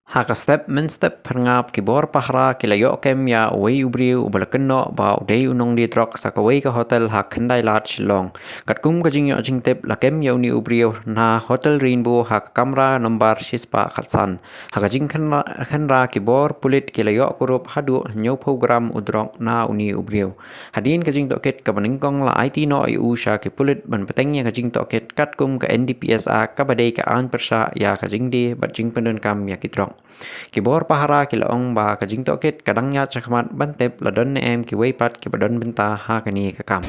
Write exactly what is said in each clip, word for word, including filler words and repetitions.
Ha ka step mynstep phyrngap, ki bor pahara ki la ïoh kem ïa uwei u briew uba la kynnoh ba u dei u nongdie drok sa kawei ka hotel ha Khyndailad, Shillong. Katkum ka jingïoh jingtip, la kem ïa une u briew na Hotel Rainbow ha ka kamra nombar shispah khatsan. Ha ka jingkhynra, khynra, ki bor pulit ki la ïoh kurup haduh hynñiewphew gram u drok na une u briew. Hadien ka jingtohkit, kaba nyngkong la aiti noh ïa u sha ki pulit ban bteng ïa ka jingtohkit katkum ka N D P S Act, kaba dei ka aiñ pyrshah ïa ka jingdie bad jingpyndonkam ïa ki drok. Ki bor pahara ki la ong ba ka jingtohkit ka dang ïaid shakhmat ban tip la don ne em kiwei pat kiba don bynta ha kane ka kam.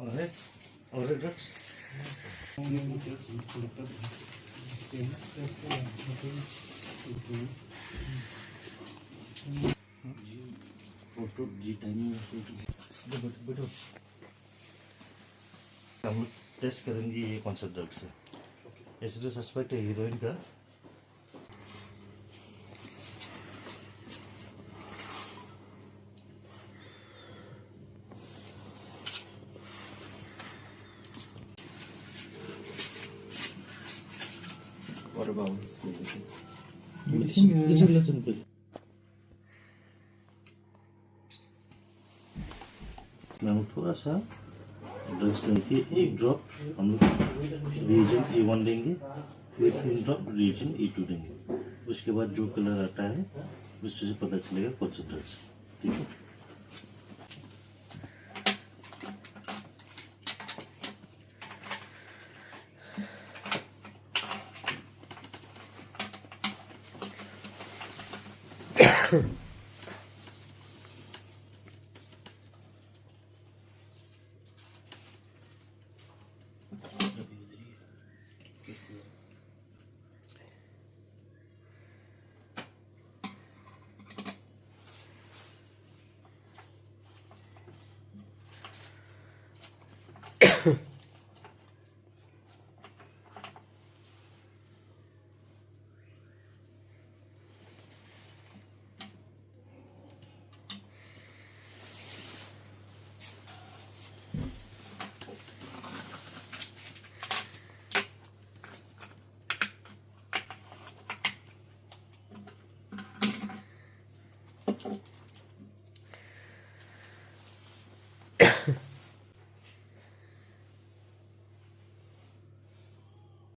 Alright. Alright, drugs. Photo जी timing. हम लोग टेस्ट करेंगे ये कौन सा ड्रग्स है। ऐसे तो सस्पेक्ट है हीरोइन का। What about this medicine? Medicine, uh, this is little bit. Ma'am, थोड़ा सा ड्रग्स लेके एक ड्रॉप हम लोग रिएजेंट ए वन देंगे, फिर तीन ड्रॉप रिएजेंट ए टू देंगे। उसके बाद जो कलर आता है, उससे पता चलेगा कौन सा ड्रग्स है। ठीक है?